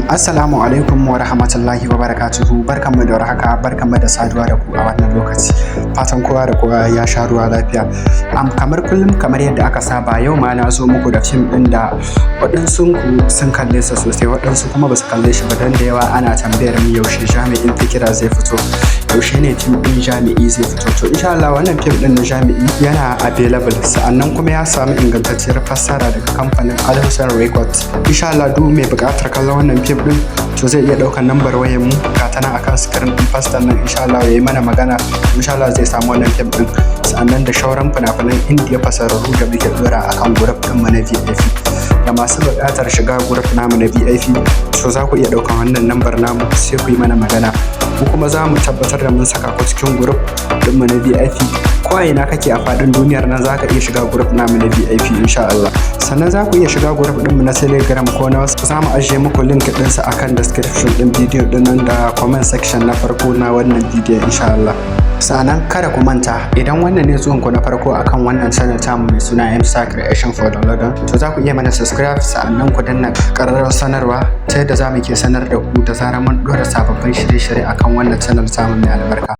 Assalamu alaikum wa rahmatullahi wa barakatuhu. Barkanmu da warhaka, barkanmu da saduwa da ku a wannan lokaci. Fatan kowa da kowa ya sha ruwa lafiya. Kamar kullum, kamar yadda aka saba, yau ma na zo muku da fim ɗin da waɗansu ku sun kalle sa sosai, waɗansu kuma ba su kalle shi ba, don da yawa ana tambayar mu yaushe Jami'in Fikira zai fito, yaushe ne fim ɗin Jami'i zai fito. To, insha Allah wannan fim ɗin na Jami'i yana available, sa'annan kuma ya samu ingantacciyar fassara daga kamfanin Al Hussein Records. Insha Allah duk mai buƙatar kallon wannan fim ɗin, to zai iya ɗaukar lambar wayar mu, ga ta nan akan screen ɗin fastar nan. Insha Allah ya yi mana magana, insha Allah zai samu wannan fim ɗin, sa'annan da shauran fina-finan Indiya fasararru da muke ɗora akan group ɗin mu na VIP. Da masu buƙatar shiga group namu na VIP, to za ku iya ɗaukan wannan lambar namu, sai ku yi mana magana, mu kuma za mu tabbatar da mun saka ku cikin group ɗinmu na VIP. Ko a ina kake a faɗin duniyar nan, za ka iya shiga group namu na VIP insha Allah. Sannan za ku iya shiga group ɗinmu na Telegram ko na wasu. Za mu ajiye muku link ɗinsa akan description ɗin bidiyo ɗin nan da comment section na farko na wannan bidiyon insha Allah. Sannan kada ku manta, idan wannan ne zuwan ku na farko akan wannan channel tamu mai suna MSA Creation for Download, to za ku iya mana subscribe, sa'annan ku danna ƙararrawar sanarwa ta yadda za mu ke sanar da ku da zarar mun ɗora sababbin shirye-shirye akan wannan channel tamu mai albarka.